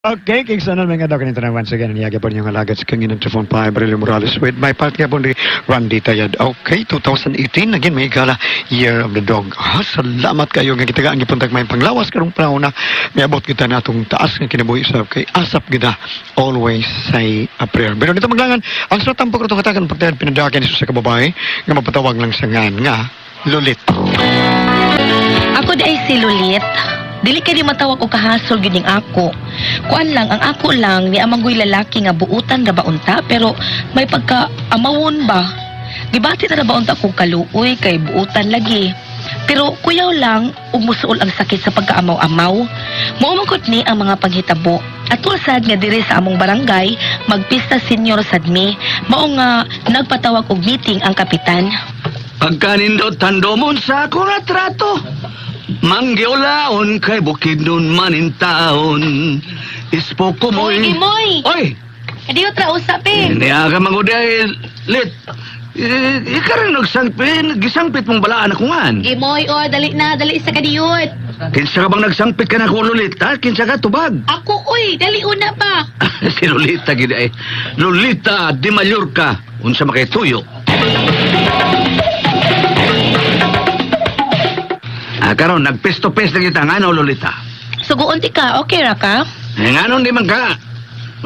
Okay, Kingston, mga daw kanito na once again, niyaga po niyong alagad sa kangin ng Trifon Pa, Aurelio Morales with my partner po ni Randy Tayad. Okay, 2018, again, may gala, Year of the Dog. Ah, salamat kayo nga kita ang gipuntag may panglawas karong panahon na miabot kita na atong taas nga kinabuhi sa kay asap kita always say a prayer. Pero nito maglangan, ang sa tampok itong katakan pagtayad pinadakan ni sa kababae nga mapatawag lang sa ngan nga Lulit. Ako di ay si Lulit. Dili kay di matawag og kahasol gyud ning ako. Kuan lang ang ako lang ni amanggoy lalaki nga buutan ra ba unta pero may pagka amawon ba. Gibati na ra ba unta kog kaluoy kay buutan lagi. Pero kuyaw lang ug musuol ang sakit sa pagkaamaw-amaw. Mao man gud ni ang mga paghitabo. Atol sad nga diri sa among barangay magpista senior sad mi. Mao nga nagpatawag og meeting ang kapitan. Pagkanindot tandomon sa akong atrato, manggiulaon kay bukid nun manintaon. Ispo ko mo'y. Oy, Gimoy! Oy! Hindi tra usap eh. Hindi ka manguday, lit. Ika rin nagsangpit, gisangpit mong balaan ako ngan. Gimoy, oh, dali na, dali sa kadiyot. Kinsa ka bang nagsangpit ka na ko, Lulit, ha? Kinsa ka, tubag? Ako, uy, dali una pa. Si Lolita, gid ay. Lolita di Mallorca. Unsa makituyo. Ah, karon nagpisto-pes na kita ngano, Lolita. Suguon ti ka, okay ra ka? Eh, ngano di man ka?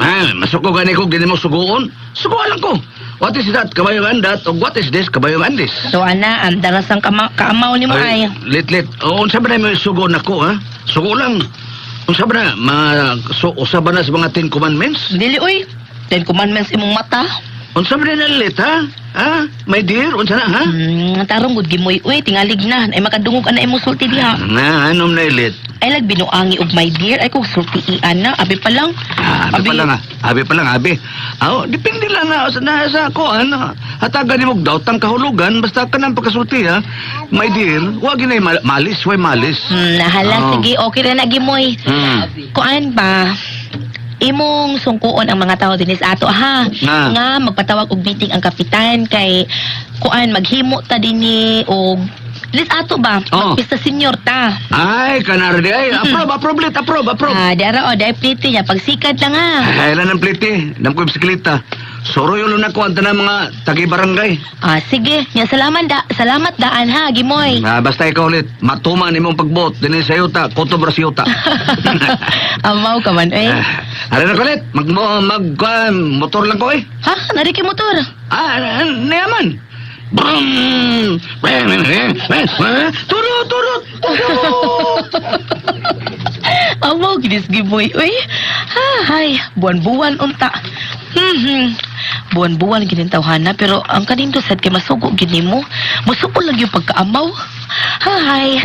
Ah, masuko gani ko gini mo suguon. Suguan lang ko. What is that? Kabayong andat. O what is this? Kabayong andis. So, ana, ang darasang kaamaw ni mo ay. Lit, lit. O, unsa ba na may sugo nako, ha? Sugo lang. Unsa ba na? Ma, so, usa ba na sa mga Ten Commandments? Dili, uy. Ten Commandments imong mata. Unsa ba na lit, ha? Ha? My dear, unsa na, ha? Tarong gud gimoy, uy, tingalig na. Ay makadungog ana imong sulti diha. Na, anom na ilit. Ay lagbinuangi og my dear, ay kung sulti ana, abi pa lang. Ah, abi pa lang, ah. Abi pa lang, abi. Ah, oh, depende lang na, sa ko, ano. Hatagan ni mo daw, tang kahulugan, basta ka nang pagkasulti, ha? My dear, wag yun ay malis, way malis. Nahala, Oo. sige, okay ra na gimoy. Kuan ba? Imong sungkuon ang mga tao dinis ato ha. Nga. Nga magpatawag og meeting ang kapitan kay kuan maghimo ta dinhi og dinis ato ba? Oo. Magpista senior ta. Ay, kanari di, ay, approve, approve, lit, approve, approve. Ah, di ara o, di pliti niya pagsikat lang ha. Ay, ilan ang pliti, nam ko yung bisikleta. Suro yun na ko, ang tanan mga tagi-barangay. Ah, sige. Nya salamat daan ha, Gimoy. Ah, basta ikaw ulit, matuman imong pagbuot, dinhi sa yuta, kutob ra sa yuta. Amaw ka man eh. Ah, aray na ko ulit, mag, mag, ah, motor lang ko eh. Ha, nari kay motor. Ah, ah, nayaman. Brum! Turo, turo, turo! Amaw ginis Gimoy uy. Ha, hay, buwan-buwan unta. Buwan-buwan ginintawhana pero ang kanindo sad kay masugo gid nimo. Musuko lang yung pagkaamaw. Hay.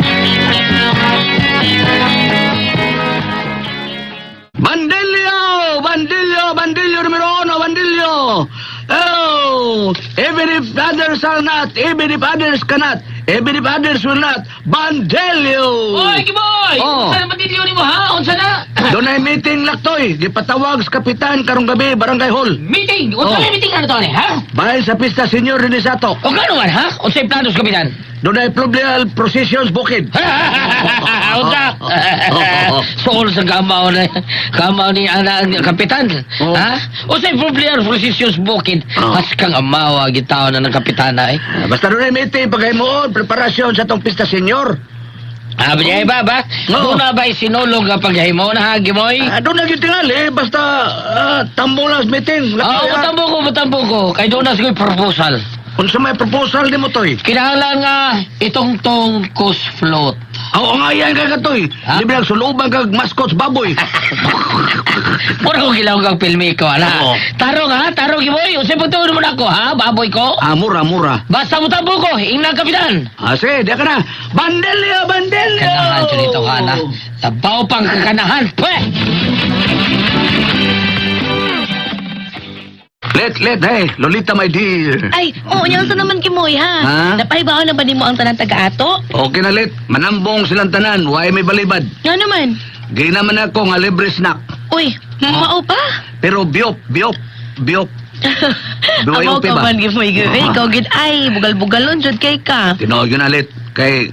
Bandilyo! Bandilyo! Bandilyo numero uno! Bandilyo! Oh! Even if others are not, even if others cannot, even if others will not, Bandilyo! Oy, Giboy! Oh. Unsa na bandilyo nimo ha? Unsa na? Doon ay meeting laktoy. Gipatawag sa kapitan karong gabi, Barangay Hall. Meeting! Unsa Oh. na meeting ano to ni, ha? Bahin sa pista, Senyor Renisato. O gano man ha? Unsa yung plano sa kapitan? Doon ay Pluvial Processions Bukid. Unsa? Suol sa kamaw na kamaw ni ana ang kapitan. Oh. Ha? Unsa yung Pluvial Processions Bukid? Oh. Has kang amawa gitaw na ng kapitana eh. Basta doon ay meeting, paghimuon, preparasyon sa tong pista, Senyor. Ah, ba ba ba? Oo. Doon na ba sinulog nga paghimo na ha, Gimoy? Ah, doon na yung tingali, basta tambo lang sa meeting. Oo, Laktoy, ah. matambo ko, matambo ko. Kay doon na siguro proposal. Unsa may proposal ni mo, Toy? Kinahanglan nga itong tong kus float. Oo nga yan ka katoy. Ha? Di ba suluban kag mascots baboy. Mura ko gilaw kang filmi ko, ala. Oo. Tarong ha, tarong giboy. Unsay pagtuon mo nako ha, baboy ko. Ah, mura, mura. Basta mo tambo ko, ingnan kapitan. Ah, sige, di ka na. Bandelyo, bandelyo! Kanahan jud ito hana. Sabaw pang kakanahan. Pwe! Let, let, hey, Lolita, my dear. Ay, oo, oh, sa naman Gimoy ha. Ha? Napahibaw na ba nimo ang tanan taga-ato? Okay na, let. Manambong silang tanan, why may balibad. Nga naman. Gay naman ako nga libre snack. Uy, mao pa. Pero biop, biop, biop. Buhay Amaw upi ka ba? man Gimoy. Gimoy. Ikaw gid ay bugal-bugalon jud kay ka. Tinuod yun na, let. Kay,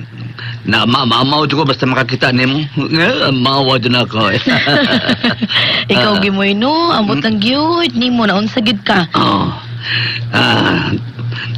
Na mamaw ko basta makakita nimo. Nga, mawa dyan ako eh. Ikaw gimoy no, ambot lang gyud nimo na unsa gyud ka. Oh. Ah,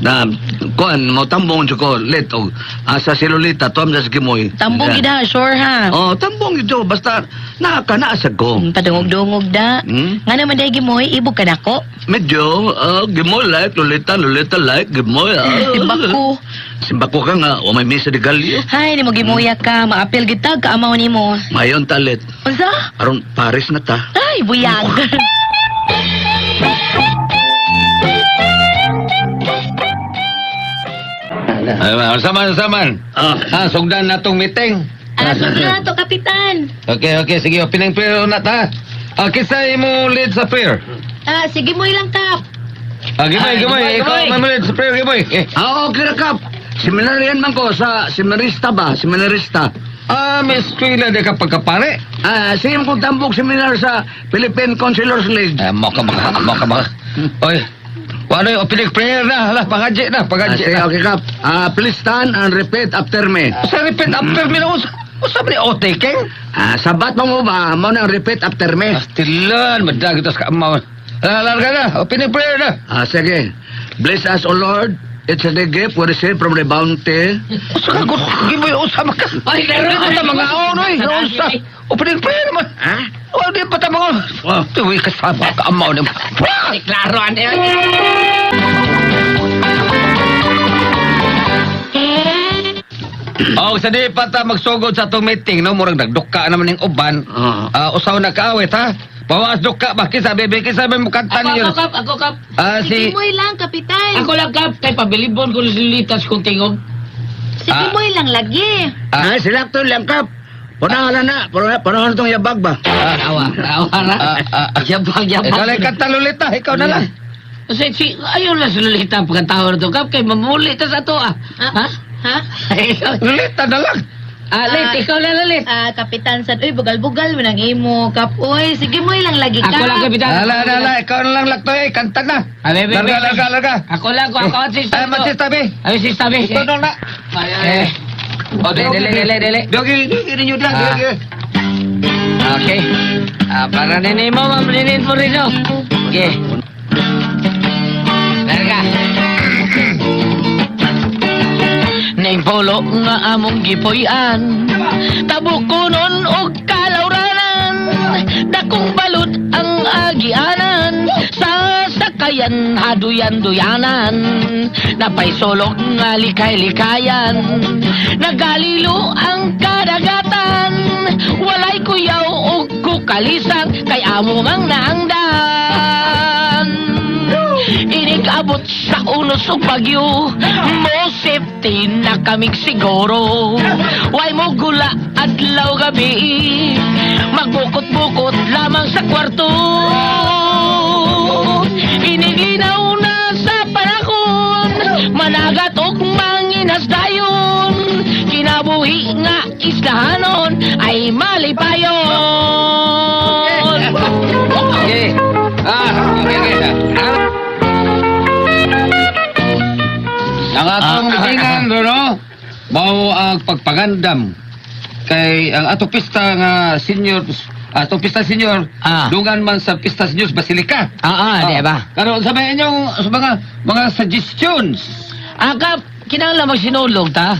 na kuan mo tambong jud ko let og asa si Lolita tuam sa gimoy. Tambong gid ha, sure ha. Oh, tambong gid basta naa ka naa sa ko. Padungog-dungog da. Hmm? Nga naman dahil gimoy, ibog ka nako. Medyo gimoy like Lolita, Lolita like gimoy. Ah. Simbako. Simbako ka nga, o may misa de galyo. Hay, nimo gimuya ka, maapil gid tag kaamaw nimo. Mayon talit. Unsa? Aron Paris na ta. Ay, buyag. Ay, saman, saman. Ah. Ah, sugdan na tong meeting. Ah, sugdan na to, Kapitan. Okay, sige. Opening prayer na ta. Ah, kinsa imo lead sa prayer? Ah, sige mo ilang kap. Ah, gimoy, Ah, gimoy. gimoy, Ikaw gimoy. may mo lead sa prayer, gimoy. Eh. Ah, okay ra kap. Seminarian man ko sa seminarista ba? Seminarista. Ah, may eskwela di ka pagkapare. Ah, same kong tambok seminar sa Philippine Councilors League. Ah, mo ka maka, mo ka maka. Oy, wala yung opening prayer na. Hala, pangadji na, Ah, pangadji sige, na. okay kap. Ah, please stand and repeat after me. Sa repeat after me na, usa ba ni OT, King? Ah, sabat mo ba? Mo nang repeat after me. Astilan, madag ito sa kamaw. Hala, larga na, opening prayer na. Ah, sige. Bless us, O Lord. It's a gift we receive from the bounty. Usa ka, gimoy, usa maka. Ay, laro. Di pa ta mga onoy, usa. Opening prayer naman. Ha? Oh, di pa ta mga. Oh. Tuwi ka sa mga kaamaw ni. Ay, klaro ano yan. Oh, sa di pa ta magsugod sa atong meeting, no, murag nagduka naman ning uban. Ah. Ah, usaw na kaawit ha. Bawas duka ba kinsa bebe kinsa may mukanta Ako, ninyo. ako, kap, ako, kap. Ah, si Sige mo lang, Kapitan. Ako lang, kap. Kay pabilibon ko lilitas kong tingog. Sige Ah. mo lang lagi. Ah, sila to lang kap. Punahan na, punahan na tong yabag ba? Awa, awa na. Ah, ah, ah. Yabang, yabang. Ikaw lang kanta Lolita, ikaw na lang. Si, si, ayaw lang si Lolita ang pagkantao na to, kap. Kay mamuli ta sa to, ah. Ha? Ha? Lolita na lang. Ah, Lit, ikaw lang, Lit. Ah, Kapitan sad, uy, bugal-bugal mo nang imo, kap. Uy, sige mo lang lagi ka. Ako lang, Kapitan. Ala, ala, ala, ikaw na lang laktoy, kanta na. Ah, bebe, Larga, bebe. larga, larga. Ako lang, ako, ako, si Ay, magsista be. Ay, si Tabi. Tunong na. Eh. Oh, dili, dili, dili. Dogi, dogi ninyo lang, Ah. dogi. Okay. Ah, para nini mo, ma'am, ninin mo rin, oh. Okay. Larga. Ning polo nga among gipoy-an, Tabukonon og kalawranan, dakong balot ang agianan, sa sakayan haduyan-duyanan, napay sulok nga likay-likayan, nagalilo ang kadagatan, walay kuyaw og kukalisang, kay amo mang naangdan. Inikabot sa unos ug bagyo, mo safety na kamig siguro. Way mo gula adlaw gabi, magbukot-bukot lamang sa kwarto. Iniglinaw na sa panahon, managat og manginas dayon. Kinabuhi nga islahanon ay malipayon. Okay. Ah, okay, okay. Ah. Ang atong mitingan no, mao ang pagpangandam kay ang atong pista nga senior atong pista senior Ah. dungan man sa pista senior Basilica. Ah, ah, di ba? Karon sa mga inyong sa mga suggestions. Akap, kinahanglan magsinulog ta.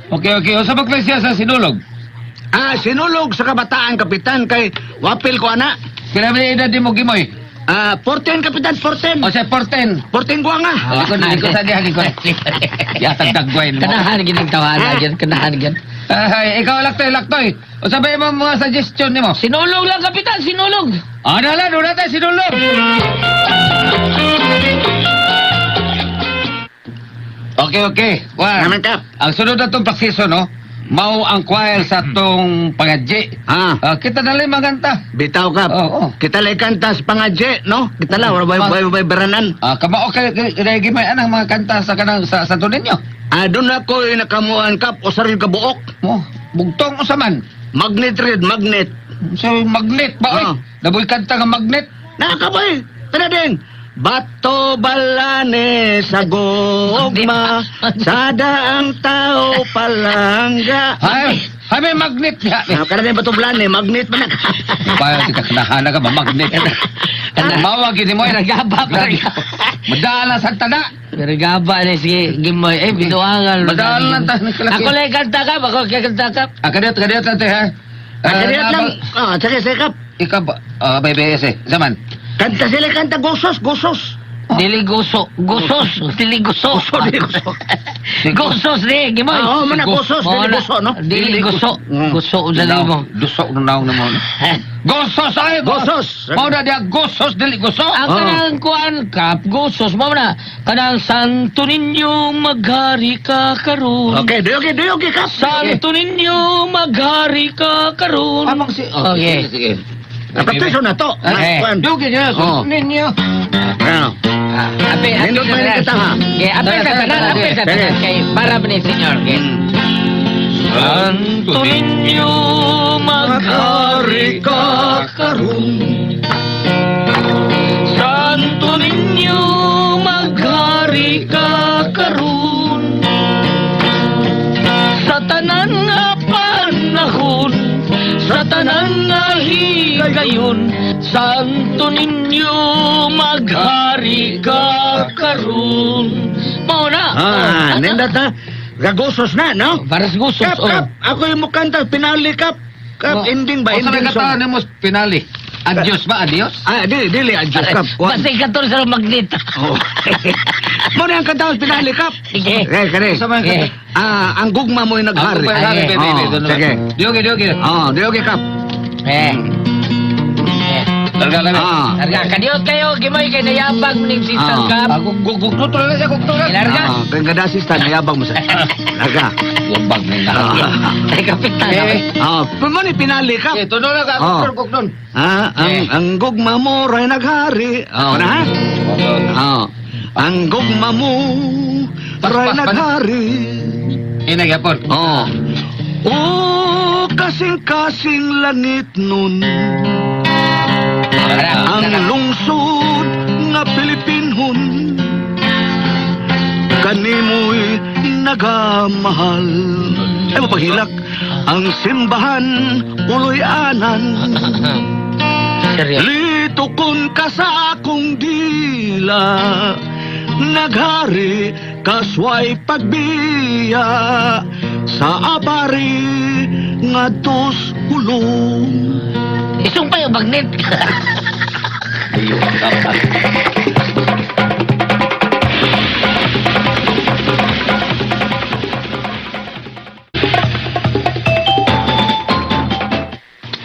Okay, okay. Usa ba klase sa sinulog? Ah, sinulog sa kabataan, kapitan, kay wapil ko ana. Pila ba edad nimo gimoy? Ah, 14, kapitan, 14. O sa 14. 14 ko nga. Ah, likod, likod sa diha, likod. Yatag dagway mo. Kanahan gid ang tawanan gyud, kanahan gyud. Ay, ikaw laktoy, laktoy. O sabay mo mga suggestion nimo. Sinulog lang kapitan, sinulog. Ano lang, doon natin sinulog. Okay, okay. One. Naman, Kap. Ang sunod na itong praksiso, no? Mao ang choir sa tong pangadji. Ah, Ah, kita na lang maganta. bitaw kap. Oo. Kita lay kanta sa pangadje, no? Kita la, wala bay bay beranan. Ah, kamao kay kay may anang mga kanta sa kanang sa Santo Niño. Ah, doon ako nakamuan kap, usar yung kabuok. Mo, bugtong usa man. Magnet red, magnet. So magnet ba oy? Ah. Nabuy kanta nga magnet. Nakabay, tara din. Bato balane sa gugma, sa daang tao palangga. Hay, hay may magnet ya. Ah, kada may bato balane, magnet man na. Pa ka kanahan ka magnet. Mawag gini mo. Nagaba pa. Madala sa tana. Pero gaba ni sige gimoy eh binuangan. Madala ta ni kalaki. Ako lang kanta ka, ako kanta ka. Ah, kadiyot, kadiyot lang te ha. Ah, kadiyot lang. Ah, sige, sige, Kap. Ikaw ba? Ah, bebe, ese. Zaman. Kanta sila, kanta gosos, gosos. Dili guso, gusos, dili guso. Guso, dili guso. Gusos di, gimoy. Ah, oo, mana gosos, Mo dili na, guso, no? Dili guso. Mm. Guso unsa dili mo. Dusok na naong na mo. Gosos ay! Gosos. Mao na diya gosos dili guso. Ang Oh. kanang kuan kap gusos mo na kanang Santo Niño maghari ka karon. Okay, duyogi, duyogi, Kap. Santo Niño maghari ka karon. Amang si Okay. Sige, sige. Napraktiso na to. Okay. Kuan. Dugi niya. Oh. Ninyo. Ah. Ape, ape Nindot sa pa rin tanan. kita, ha? Okay, ape sa tanan, ape sa tanan Sige. kay para ni senyor. Okay. Santo Niño maghari ka karon. Santo Niño maghari ka karon. Sa tanan nga panahon, sa tanan nga higayon, Santo Niño maghari ka karon. Mao na. Ah, nindot na. Gagosos na, no? Para sa gusos, Kap, oh. Kap, ako yung mukanta, pinali, Kap. Kap, Oh. ending ba? Unsa may Ending kanta song. nimo pinali? Adios ba? Adios? Ah, dili, dili, adios, Kap. Kuan. Basta ikatol sa magnet. Oh. Mo na ang kanta sa pinali, Kap. Sige. Okay, kare. Unsa may kanta? Ah, ang gugma mo'y naghari. Ang gugma Ay, bebe, bebe. Oh, sige. Dugi, dugi. Oh, duyogi, Kap. Eh. Eh. Larga kami. Ah. Larga, kadiyot kayo, gimoy kay nayabag mo ning sister Ah. kap. Ah, gugtutol na siya, gugtutol. Larga. Ah, kaya nga dasista, nayabang mo sa. Larga. Gumbag na Ah. Ay, kapitan. Eh. Ah, pero mo ni pinali, Kap. Eh, tuno na ka, Oh. gugtol, gugtol. Ah, ang Eh. ang gugma mo ray naghari. Oh, na ha? Ah. Ang gugma mo ray Pas, pas, pas. naghari. Ina gyapon. Oh. Oh, kasing-kasing langit nun. Tara, Ang tara. lungsod nga Pilipinhon kanimoy nagamahal. Ay mapaghilak ang simbahan uloy anan. Seryo. Litukon ka sa akong dila, naghari kasway pagbiya sa abari ngadtos hulong. Isong pa yung magnet.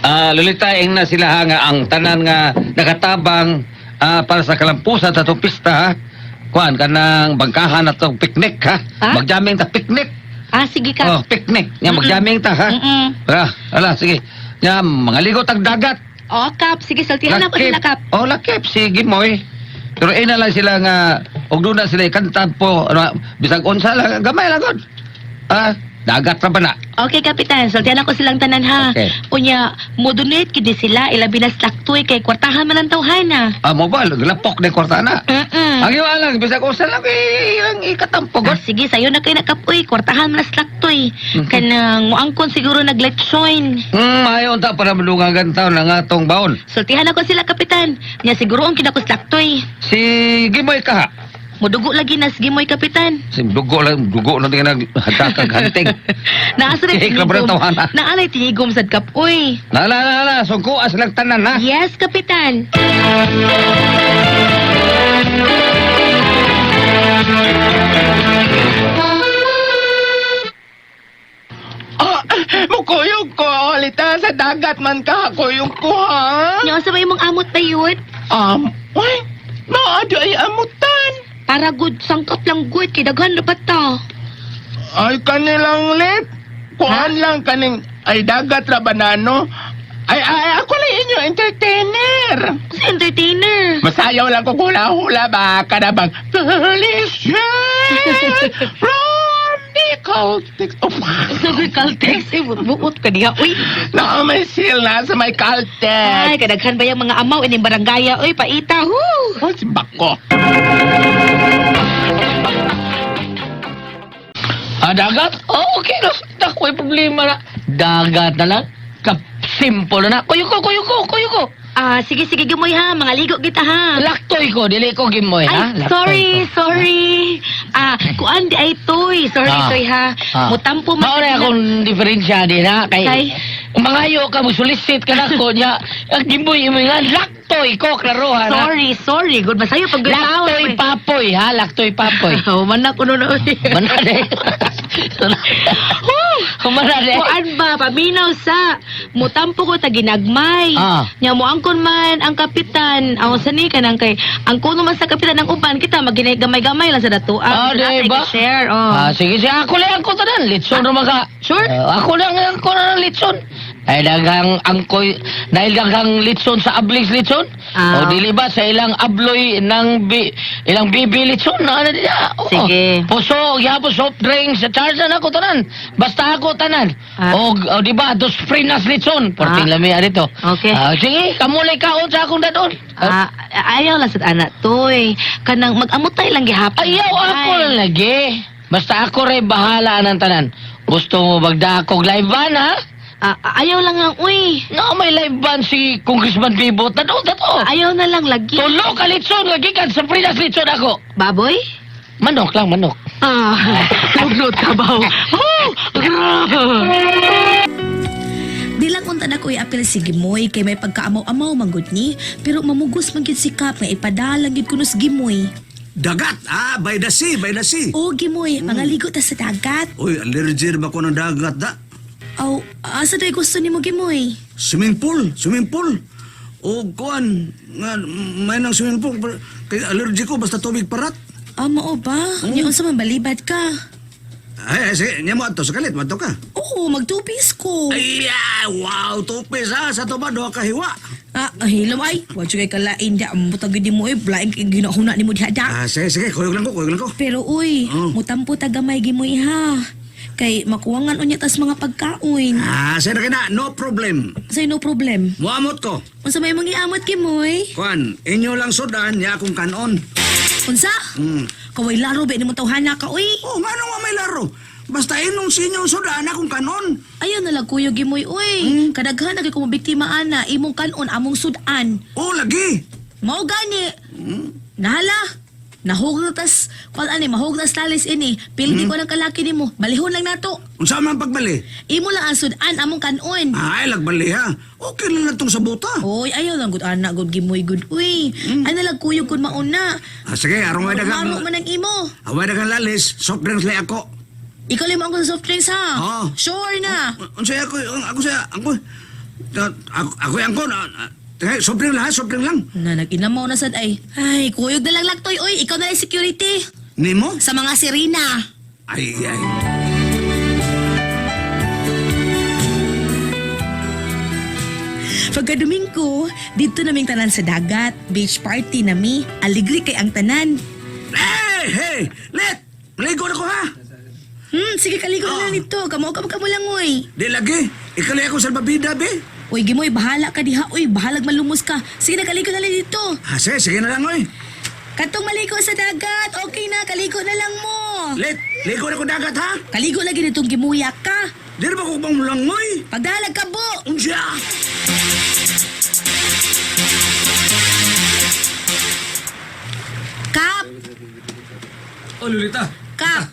Ah, Lolita, ing na sila ha, nga ang tanan nga nakatabang para sa kalampusan sa atong pista ha. Kuan kanang bangkahan atong picnic ha. Ha? Magjaming ta picnic. Ah, sige ka. Oh, picnic. Nya magjamming ta ha. Mm-mm. Ah, ala sige. Nya mga ligo tag dagat. Oh, Kap, sige, saltihan ako Lakip. sila, Kap. Oh, lakip sige moy. Pero ina lang sila nga og doon na sila ikanta po ano, bisag unsa lang gamay lang gud. Ah, dagat ra ba na? Okay, Kapitan, saltihan ako silang tanan, ha. Okay. Unya, mo donate kini sila, ilabi na slaktoy kay kwartahan man ang tawhana. Ah, mo ba lapok ni kwarta na. Mm-mm. Ang iwan lang bisag unsa lang eh, ang ikatampo Ah, gud. sige, sayo na kay nakapoy, kwartahan man na slaktoy. Mhm. Kanang muangkon siguro naglechon. Maayo unta para malungagan taon ang atong baon. Sultihan ako sila, Kapitan. Nya siguro ang kinakuslaktoy. Si Gimoy ka ha. Mudugo lagi na sige mo'y Kapitan. Si dugo lang tingnan naghatakag hanting. Naasa na Eh, klabrang tawhana. Naalay tinigom sad kapoy. Na na na na, sungko as lang tanan ha. Yes, Kapitan. Oh, mukuyog ko, Lita. Sa dagat man ka, kuyog ko, ha? Nya unsa ba imong amot bayot? Uy, maado ay amutan. Para good sangkap lang good kay daghan ra pa ta. Ay, kanilang lit. Kuan lang kaning, ay dagat ra ba na, no? Ay, ay, ako lang inyo entertainer. Kasi entertainer. Masayaw lang ko hula-hula ba? Kada bang, Felicia from the Celtics. Oh, Sa may Caltex eh buot ka diha uy. na may seal na sa may Ay, Caltex. kadaghan ba yung mga amaw ining barangaya oy paita. Woo! Oh, simbako. Ah, dagat? Oh, okay. No, ako'y problema na. Dagat na lang. Kap simple na na. Kuyo ko, kuyo ko, kuyo ko. Ah, sige sige Gimoy ha, mga ligo kita ha. Laktoy ko, dili ko gimoy, ha? Ay, Laktoy sorry, ko. sorry. Ah, kuan di ay toy. Sorry, Ah. toy ha. Ah. Mutampo man. Mao na akong diferensya din ha kay, Kay? mangayo ka mo solicit ka nako nya ang gimboy imo nga laktoy ko klaro ha na. Sorry, sorry. Good masayo pag good tao. Laktoy papoy ha, laktoy papoy. Oh, manak uno na. Manade. Manade. Kuan ba paminaw sa mutampo ko ta ginagmay. Ah. Nya moangkon man ang kapitan. Ang sa ni kanang kay ang kuno man sa kapitan ang uban kita maginay gamay-gamay lang sa datuan. Ah, Sa natay di ba? ka-share, oh. Ah, sige, sige. Ako lang ang tanan. Litson ra ka. Sure? Ako lang ang ko na litson. Ay daghang angkoy dahil daghang litson sa ablis litson. Ah. O dili ba sa ilang abloy ng bi, ilang bibi litson na ano diya. Oo. Sige. Puso, gyapon soft drinks sa charge na ako tanan. Basta ako tanan. Ah. O, o di ba dos frinas litson. Porting Ah. lami dito. Okay. Ah, sige, kamulay kaon sa akong dadon. Ah, ayaw lang sa anak toy. Kanang mag-amutay lang gihapon. Ayaw ako Ay. lang lagi. Basta ako rin bahala ng tanan. Gusto mo magdakog live band, ha? Ah, ayaw lang ang uy. No, may live band si Congressman Bibot. Tato, tato. Ayaw na lang lagi. Tulo ka litson, lagi ka sa Fridas litson ako. Baboy? Manok lang, manok. Ah, luglot ka ba? Oh, grabe. Di lang unta na ko iapil si Gimoy kay may pagkaamaw-amaw manggod ni, pero mamugos man gyud si Kap nga ipadalang gyud kunos Gimoy. Dagat, ah, by the sea, by the sea. O Gimoy, mga ligo ta sa dagat. Uy, allergy ba ko ng dagat da? Aw, asa day gusto nimo Gimoy? Swimming pool, swimming pool. O kuan, nga may nang swimming pool kay allergy ko basta tubig parat. Ah, mao ba? Nya unsa man balibad ka? Ay, ay sige, nya mo ato sa kalit, madto ka. Oo, magtupis ko. Ay, ah, wow, tupis ha, sa to ba duha ka hiwa. Ah, hilom ay. Wa jud kay kalain di ang butang gid mo eh, lain kay ginahuna nimo diha da. Ah, sige, sige, kuyog lang ko, kuyog lang ko. Pero uy, Oh. mutampo ta gamay Gimoy ha. Kay makuwangan unya tas mga pagkaon. Ah, sige na kina, no problem. Say no problem. Muamot ko. Unsa may imong giamot Gimoy? Kuan, inyo lang sudan, nya akong kanon. Unsa? Mm. Kaway laro ba nimo tawhana ka uy? Oh, nga nga may laro. Basta inong sinyo sudan akong kanon. Ayaw na lang kuyo Gimoy uy. Kadaghan na kay kung biktima ana imong kanon among sudan. Oh, lagi. Mao gani. Nahala. Nahug na tas kuan ani mahug tas talis ini. Pildi ko ng kalaki nimo. Balihon lang nato. Unsa man pagbali? Imo lang ang sudan among kanon. Ay, lagbali ha. Okay lang na tong sabuta. Oy, ayaw lang gud ana gud Gimoy gud uy. Ay na lang kuyog kun mauna. Ah, sige, aron way daghang Maro man ang imo. Away daghang lalis, soft drinks lay ako. Ikaw lang mo ang soft drinks ha. Oo. Sure na. Unsa ako ako sa ako ako ako angkon. Tingay, soft drink lang, ha, soft drink lang. Na nag-inamaw na sad ay. Ay, kuyog na lang laktoy oy, ikaw na lang security Nimo? sa mga sirena. Ay ay. Pagka Domingo, dito naming tanan sa dagat, beach party nami, aligri kay ang tanan. Hey, hey, let. Maligo na ko ha. Sige kaligo na lang nito, kamo ka kamo lang oy. Di lagi. Ikalay ako salbabida be. Uy, Gimoy, bahala ka diha, uy, bahalag malumos ka. Sige na, kaligo na lang dito. Ah, sige, sige na lang oy. Katong maligo sa dagat, okay na, kaligo na lang mo. Let, ligo na ko dagat ha. Kaligo lagi nitong gimuyak ka. Di ba ko bang mulangoy? Pagdalag ka, bo. Unsa? Kap, Oh, Lolita. kap.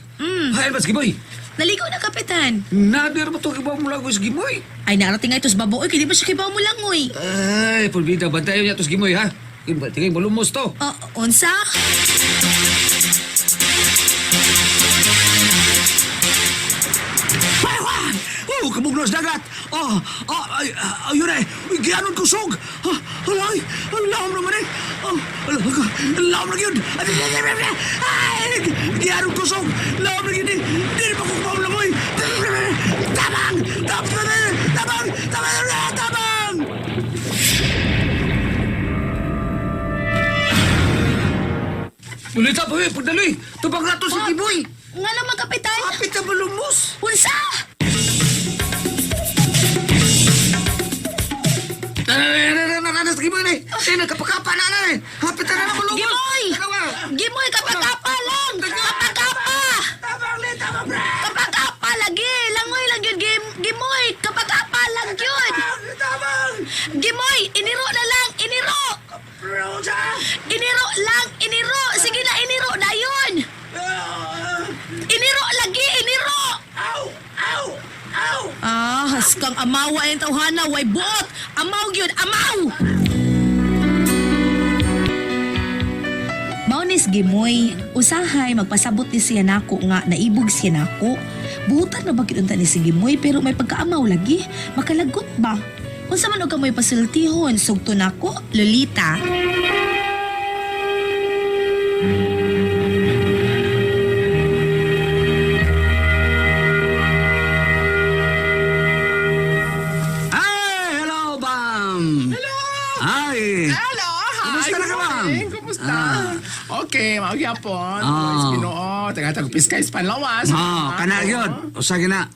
Hay, mas Gimoy. Naligo na, kapitan. Nadir mo to kibaw mo lang Gimoy. Ay, narating nga ito sa babo. Uy, kaya di ba siya kibaw mo lang, uy? Ay, pulbida, bantayan niya to Gimoy, ha? Tingin, malumos to. Oh, unsa? Ay, wah! Oh, kabugnos dagat. Oh, oh, ay, ayun eh. Uy, gianon kusog. Ah, alay, ang laom naman eh. Oh, laom na yun. Ay, ay, ay, ay, ay, gianon kusog. Laom na yun eh. Di na pa kukuha langoy. Tabang! Tabang! Tabang! Tabang! Tabang! Lolita, boy, pagdaloy. Tubang na to si Gimoy. Nga naman, kapitan. Kapit na malumos. Unsa? Nanas Gimoy na eh. Eh, nagkapakapa na na eh. Hapit na na malumos. Iniro lang, iniro. Sige na, iniro dayon. Iniro lagi, iniro. Ah, haskang amawa ang tawhana, way buot. Amaw gyud, amaw. Maunis Gimoy, usahay magpasabot ni siya nako nga naibog siya nako. Buhutan na bakit unta ni si Gimoy pero may pagkaamaw lagi, makalagot ba? Unsa man og kamoy pasultihon, sugto nako, Lolita. Ay, hello, Bam! Hello! Ay! Hello! Hi! Kumusta na Good ka, ma'am? morning. Kumusta? Okay, mao gyapon. Ah. Ginoo, taga piskay Panlawas. Oh, kana yun. Usa gina.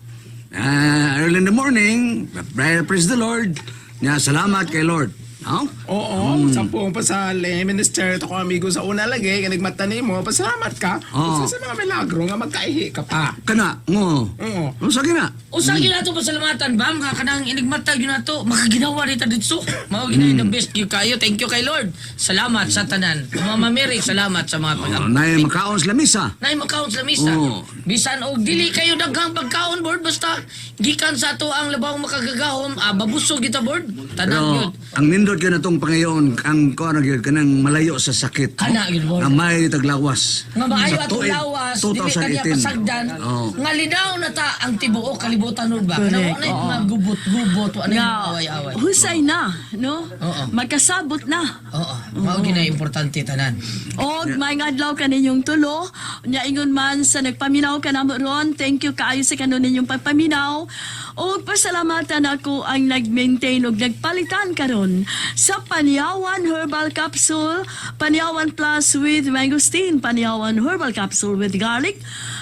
Ah, early in the morning, prayer, praise the Lord. Nya, salamat kay Lord. No? Oo, sampung pasali, minister, to ko amigo sa una lagi, nga nagmata nimo, pasalamat ka. Oo. Usa sa mga milagro nga magkaihi ka pa. Kana, ngo. Oo. Usa gina. Usa gyud nato pasalamatan bam nga kanang enigmata gyud nato makaginawa rita didto. Mao gyud the best gyud kayo. Thank you kay Lord. Salamat sa tanan. Mama Mary, salamat sa mga pag Oh, nay makaon sa lamisa. Nay makaon sa lamisa. Oo. Bisan og dili kayo daghang pagkaon board basta gikan sa ato ang labaw makagagahom, babusog kita board. Tanan Pero gyud. ang nindot gyud natong Pangayon, ang kuan gyud kanang malayo sa sakit. Kana gyud, Lord. Nga may taglawas. Nga maayo Sa atong tuig lawas, dili kaniya 2018. pasagdan. Oo. Nga linaw na ta ang tibuok kalibutan nun ba? Kana Correct, wa na yung oo. mga gubot-gubot, wa na yung Nga, mga away-away. husay na, no? Oo. Magkasabot na. Oo, mao gyud na importante tanan. Og may adlaw kaninyong tulo. Nya ingon man sa nagpaminaw ka namo ron. Thank you kaayo sa kanon ninyong pagpaminaw. Og pasalamatan ako ang nag-maintain og nagpalitan karon sa Panyawan Herbal Capsule, Panyawan Plus with Mangosteen, Panyawan Herbal Capsule with Garlic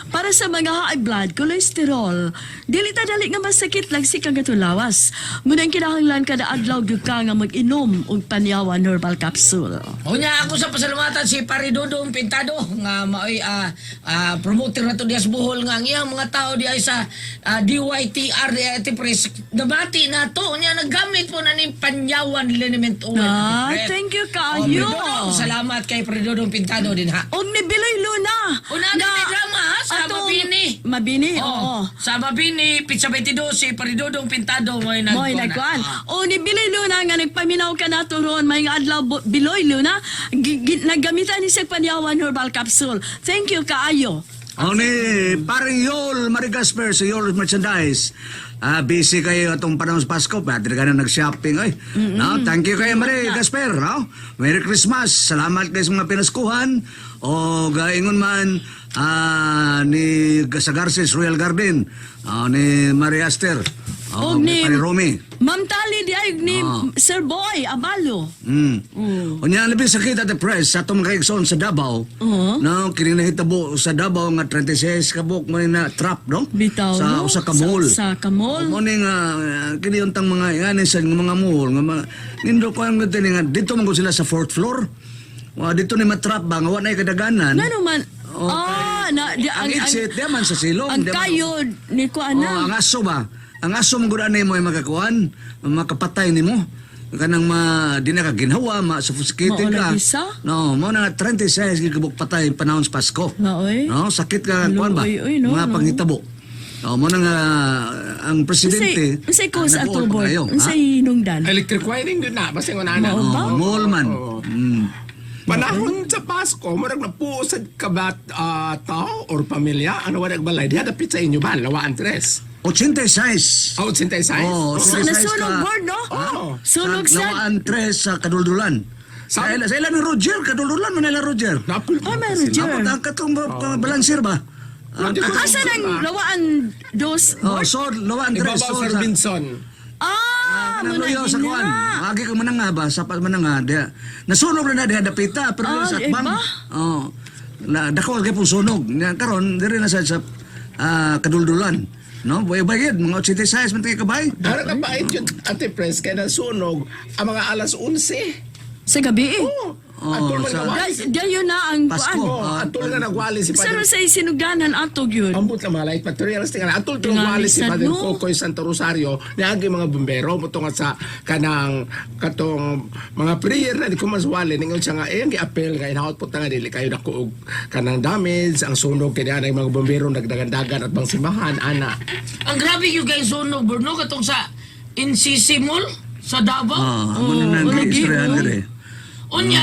para sa mga high blood cholesterol. Dili ta dali nga masakit lagsik ang katong lawas. Ngunang kinahanglan kada adlaw gyud ka nga mag-inom og Panyawan Herbal Capsule. Unya ako sa pasalamatan si Pare Dodong Pintado nga maoy promoter na to diya sa Bohol nga ang iyang mga tao diya sa DYTR diya ati Pres nabati na to unya naggamit po na ni Panyawan Liniment Oil. Ah, Ati Pres. thank you Oh, kaayo. Pre Dodong, salamat kay Pre Dodong Pintado din ha. Og ni Biloy Luna. Una na may drama ha sa Mabini. Mabini, oo. Sa Mabini, Pizza 22 si Pare Dodong Pintado mo'y nagkuan. Mo'y nagkuan. O ni Biloy Luna nga nagpaminaw ka na to ron, may adlaw Biloy Luna, naggamitan ni siya Panyawan Herbal Capsule. Thank you kaayo. O ni paring Yol Marigasper sa Yol Merchandise. Ah, busy kayo atong panahon sa Pasko, padre ka na nag-shopping oy. No, thank you kayo Marie Gasper, no? Merry Christmas. Salamat kayo sa mga pinaskuhan. O gaingon man ni sa Garces Royal Garden, ni Marie Aster. O Og ni ni Pare Romy. Ma'am Tali di ay ni Sir Boy Abalo. Unya labi sakit at the press sa atong mga kaigsoon sa Davao. Oo. No, kini nahitabo sa Davao nga 36 ka buok mo ni na trap no. Bitaw, sa no? usa ka mall. Sa ka mall. Mo ni nga kini untang mga ngani sa mga mall nga mga nindo ko ang gani nga dito man gud sila sa fourth floor. Wa dito ni matrap ba nga wa nay kadaganan. Ngano man? Oh, na, di, ang, exit di man sa silong. Ang di man- kayod ni kuan Oh, na. ang aso ba? Ang aso man gud ani mo ay makakuan, makapatay nimo. Kanang ma di na ka ginhawa, ma suffocated Mao ka. lagi sa? No, mo na nga 36 gid kabuk patay panahon sa Pasko. Maoy. No, sakit ka kuan ba? Luoy, oy, no, Mga no. panghitabo. No, mo na nga ang presidente. Unsay cause ang ato nag-uol pa board? kayo, ha? Unsay hinungdan? Electric wiring yun na, basta yung ana. Mao ba? Oh, mall man. Oo. Panahon sa Pasko, murag napuusad ka ba tao or pamilya? Ano wa nagbalay? Diha dapit sa inyo ba? Lawaan tres. 86. Oh, 86? Oh, So, 86 nasunog ka. board, no? Oo. Sunog Sa sad. Lawaan tres sa Kaduldulan. Sa ila ni Roger, Kaduldulan man nila Roger. Napul Oh, may Roger. Ako ang katong balancer ba? Roger. Asa nang lawaan dos Oh, board? so lawaan tres. Ibabaw So, Sir sa- Vinson. Ah, Nang muna luyo sa din kuan. na. Agi ka mananga ba sa pa mananga diha. Nasunog na na diha dapita pero Ah, sa eh atbang. ba? Oh. Na dako kay pong sunog. Nya karon diri na sa kaduldulan. No, boy bayad mga 86 man tayo kabay. Ara ka pait yun, Ate Pres, kaya nasunog ang mga alas 11. Sa gabi eh. Oo. Oh, Atol man nga wali. Dayon na ang Pasko. kuan. Oh, atol nga nagwali si Saro Father. sa isinuganan atog yun. Ambot lang mga light materials tingala. Atol tulong Tingali wali si sad, Father no? Kokoy Santo Rosario niagi mga bumbero mutungod sa kanang katong mga prayer na di ko mas wali ningon siya nga eh ang giapel nga inahot po ta nga dili kayo dako og kanang damage ang sunog kay ang mga bumbero nagdagandagan at bang simbahan ana. Ang grabe yung guys sunog Bruno katong sa NCC Mall sa Davao. Ah, amo na nang lagi, istoryahan oh. dire. Unya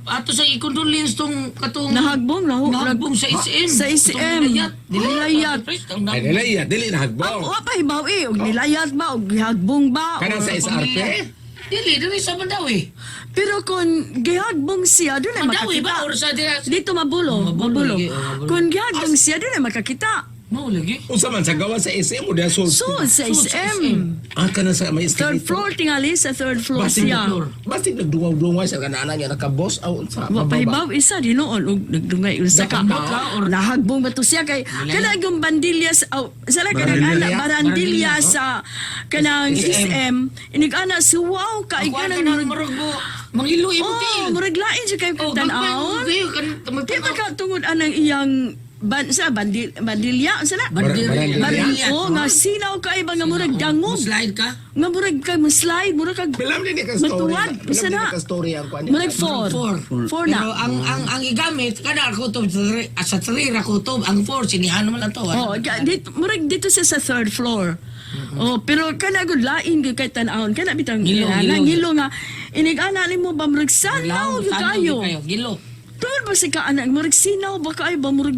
ato sa i-condolence tong katong Nahagbong, nahagbong sa SM. Sa SM. Katong Nilayat. Nilayat. Ay nila iya dili na hagbong. Wa pa hibaw eh, og nilayat ba og gihagbong ba? Kanang sa SRP. Dili dili sa Mandawi. Pero kung gihagbong siya doon ay Mandawi makakita. ba or sa dira? Dito mabulo, Mabulo, mabulo. lagi, oh, mabulo. Kung gihagbong siya doon ay makakita. Mao lagi. Unsa man sa gawa sa SM o diha sul. So sa So, sa SM. Ah, kanang sa may Third escalator. floor tingali sa third floor Basig siya. Basig nagduwaw-duwaw sa kanana niya nakabos aw unsa. Wa pa hibaw isa di noon og nagdungay unsa ka. Nahagbong ba to siya kay kanang yung bandilya sa aw, sala kanang ana Barandilya. barandilya sa kanang SM inig ana suwaw kay Kuan kanang kanang murag mo mangilo imo Oh, tiil. murag lain siya kay Oh, gagmay tan-awon. kayo kan Di ba ka tungod anang iyang ban sa bandil bandilya unsa na? Bandilya. Bandilya. Oh, nga sinaw kay ba nga murag dangog. Slide ka. Nga murag kay mo slide, murag kag Bilam din ni ka story. Matuwad, Bilam bisa din na. ni ka story ang kuan. Murag four. Four. Four Pero na. ang igamit kada kutob sa 3 ra kutob ang 4 sinihan man lang to. Oh, dito, murag dito siya sa third floor. Oh, pero kana gud lain gyud kay tan-awon. Kana bitang Ngilo, ngilo, ngilo. ngilo nga inig ana nimo ba murag sanaw gyud kayo. Gilo. Tungod ba si ka anak murag sinaw ba kayo ba murag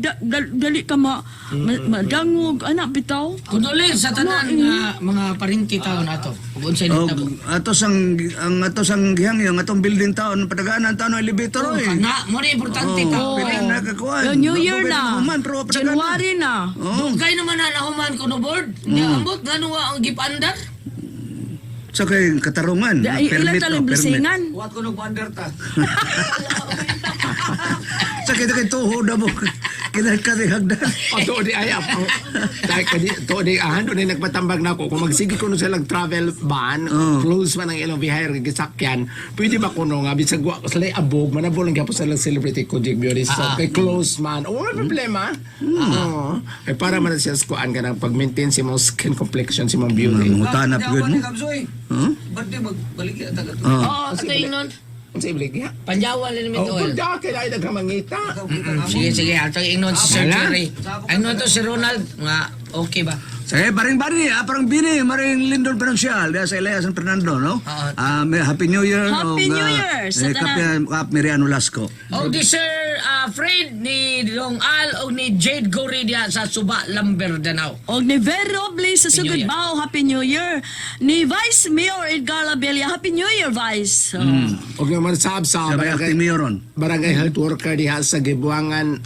dali ka madangog anak bitaw. Condolence sa tanan nga mga parinti taon ato. Ug unsay Og nitabo. ato sang ang ato sang gihangyo ang atong building taon padaganan taon ang elevator Oh, oy. kana mo ni importante Oh, ta. pila na kakuan. Yo, New Year Dugay na. human, pero padaganan. January na. Oh, Dugay naman na nahuman ko no board. Nya ambot ngano nga ang gipandar. sa kay katarungan. Di, ay, ilan Permit, talang no, permit. blisingan? Wa ko nag-wonder ta. Sa kay kay tuhod na mo. Kinahanglan hagdan. O to di ay ang dahil kadi to di ahan do ni nagpatambag nako kung magsige kuno sila travel ban Oh. close man ang ilang bihayar nga gisakyan pwede ba kuno nga bisag wa sila abog manabol lang gyapon sila celebrity ko jig beauty so kay close man o wala problema. Oo. Kay para man siya sa kuan ka ng pag-maintain si mong skin complexion si mong beauty. Mangutan na pud mo. Kamsoy. Huh? Birthday magbaligya ta ka. Oh. Oo, ato ingnon. Unsa ibig ya? Panjawan ni Oh, oil. kung da kay ay nagkamangita. Sige, sige. Ato ingnon si Sir Wala. Jerry. Ingnon to si Ronald nga okay ba? Sige, paring bari, parang bini, maring Lindon Penuncial, diya sa Ilaya San Fernando, no? Oo. May Happy New Year. Happy og, New Year sa eh, tanan. Kap Miriano Lasco. O di Sir Fred ni Long Al o ni Jade Gory diya sa Suba, Lamber, Danao. Og ni Ver Robles sa Happy New Sugod Year. Bao, Happy New Year. Ni Vice Mayor Edgar Labella, Happy New Year, Vice. Oh. Og naman sab sa Sa may acting mayor ron. Barangay health worker diha sa Gibuangan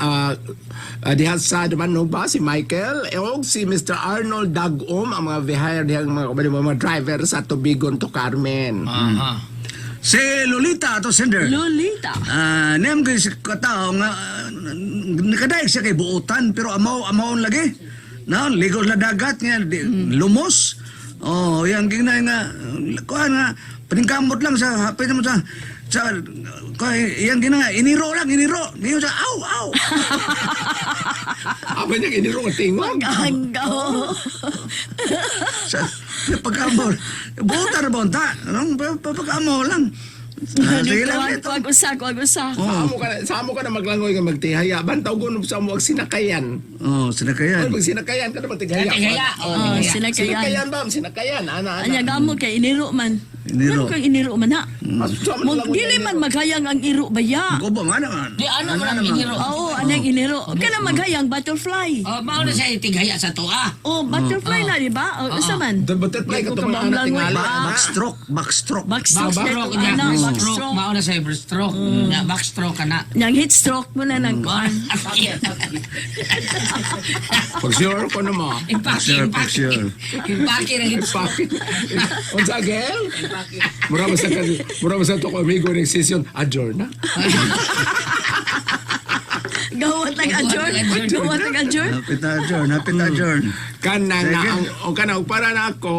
diha sa Dumanog ba si Michael og si Mr. Arnold Dagom ang mga vihire diha ang mga driver sa Tubigon to Carmen. Aha. Si Lolita, ato sender. Lolita. Niyam kay si katao nga nakadaig siya kay buotan pero amaw amaon lagi. Na ligo sa dagat nga di, lumos. Oh, yang ginay nga kuan nga paningkamot lang sa hapit mo sa kay yang gina nga iniro lang iniro. Niyo sa aw aw. Aba niya iniro ang tingog. Pag-anggaw. Sa pagkaamaw. Buotan ra ba unta? Anong pagkaamaw lang. Ah, sige lang Kuwag, dito. kuwag usa, kuwag usa. Oh, Sa amo ka na maglangoy nga magtihaya. Bantaw ko sa mo ang sinakayan. oh, sinakayan. Oy, pag sinakayan ka na magtihaya. Tigaya. Oh, Oh, tigaya. sila kaya. Sinakayan ba? Sinakayan. Ana, ana. Anya gamo kay iniro man. Iniro. Ano kang iniro man ha? Mas- sa mo Mo na lang dili man maghayang ang iro ba ya? Kubo man naman. Di ano man ang iniro. Oo, anang iniro. Kana maghayang butterfly. Oh, mao na siya tigaya sa tuwa. Oh, butterfly na di ba? Oh, usa man. The butterfly Di ka ko to mga anak kamamlangoy. tingali. Backstroke, backstroke. Backstroke na Backstroke ito, niya. ana, Backstroke. backstroke. Mao na siya backstroke. Nga backstroke ka na. Yang heat stroke mo na nang kuan. Pag sure ko na mo. Impake, Sure, impake. sure. Impake na heat Bakit? Unsa gel? Mura ba sa mura ba sa to ko amigo ng session adjourn na. Gawat nag adjourn. Gawat nag adjourn. Hapit na adjourn, hapit na adjourn. Kana na Sige. ang o kana og para na ako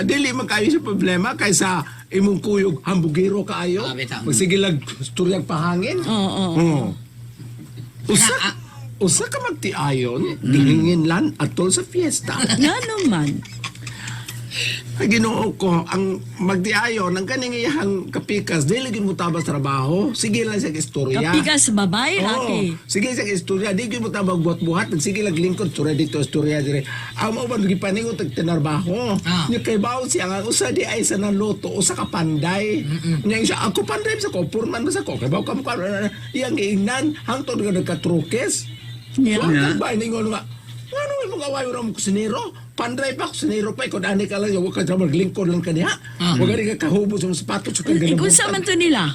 dili man kayo sa problema kaysa Imong kuyog hambugiro kaayo. Ah, bitaw. Magsige lag istoryang pahangin. Oo. Oo. Usa usa ka magtiayon, gihingin lan atol sa fiesta. Nga naman. Ay, Ginoo ko, ang magtiayon, ang kaning iyang kapikas, dili gyud mo tabas trabaho. Sige lang siya istorya. Kapikas sa babae, Oo. laki. Sige sa istorya, di gyud mo tabag buhat-buhat, sige lang lingkod, istorya dito, istorya dire. Ang mao ba gipaningot og tinarbaho. Ah. Nya kay bawo siya nga usa di ay sa naluto, usa ka panday. Nya siya ako panday sa ko, purman ba sa ko, kay bawo ka mo ka iyang giingnan hangtod nga nagkatrukes. Yeah. So, ang ba ningon nga, ngano imong away ra mo kusinero? Panday pa kusinero pa ikod ani ka lang, wa ka dra maglingkod lang kaniya. Wa gani ka kahubos sa sapatos sa kang Ikaw sa man to nila?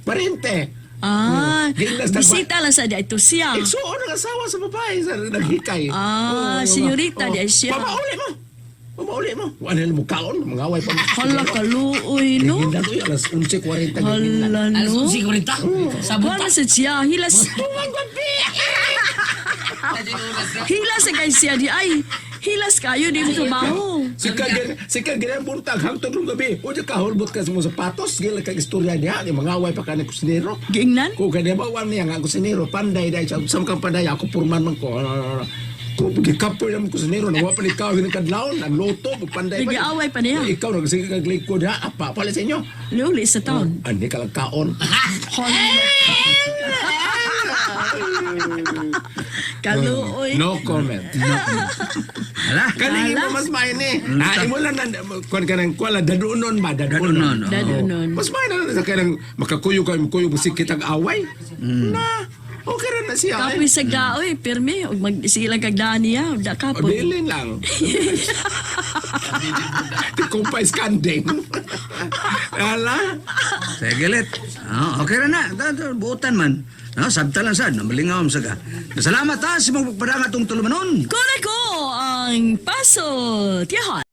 Parente. Ah, Gilas na ba- bisita lang sa di ito siya. Igsuon ang asawa sa babae sa naghikay. Ah, Oo, senyorita, oo. di ay siya. Pamauli mo. Pamauli mo. Wala na mo kaon, mangaway pa. Hala kaluoy, no? Gihinlan ko alas 11:40 gihinlan. Hala, Alas no? 11:40. Sa Wala sa siya, hilas. Hilas sa kay siya di ay. Hilas kayo di mo trabaho. Sika ganyan buntag hangtod rong gabi. O di kahulbot ka sa mga sapatos, gila kag istorya niya, di mangaway pa ka ni kusinero. Giingnan? Kung kanya ba wan niya nga kusinero, panday dahil sa sa kang panday ako purman man ko. Kung gikapoy naman kusinero, nawa pa ni ikaw ng kadlawon, ang loto, panday pa. Nag-aaway pa niya. Ikaw nagsige kag lingkod ha, apa pala sa inyo. Luli sa taon. Ani ka lang kaon. Kaluoy. No comment. Hala. Kaning imo mas main eh. Ah, imo lang nan kuan kanang kuan lang dadunon ba dadunon. Dadunon, oo. Dadunon. Mas main na sa kanang makakuyog ka kuyog musik kitang away. Na. Okay ra na siya. Kapoy Eh. sa gaoy, pirmi. Ug mag sige lang kag daan niya, da O, kapoy. Dili lang. Di ko pa iskanding. Ala. Sige, lit. Ah, okay ra na. Buotan man. No, sabta lang sad, namalingaw sa ka. Salamat ha sa mong pagpadang atong tulumanon. Kore ko ang paso. Tiyahan.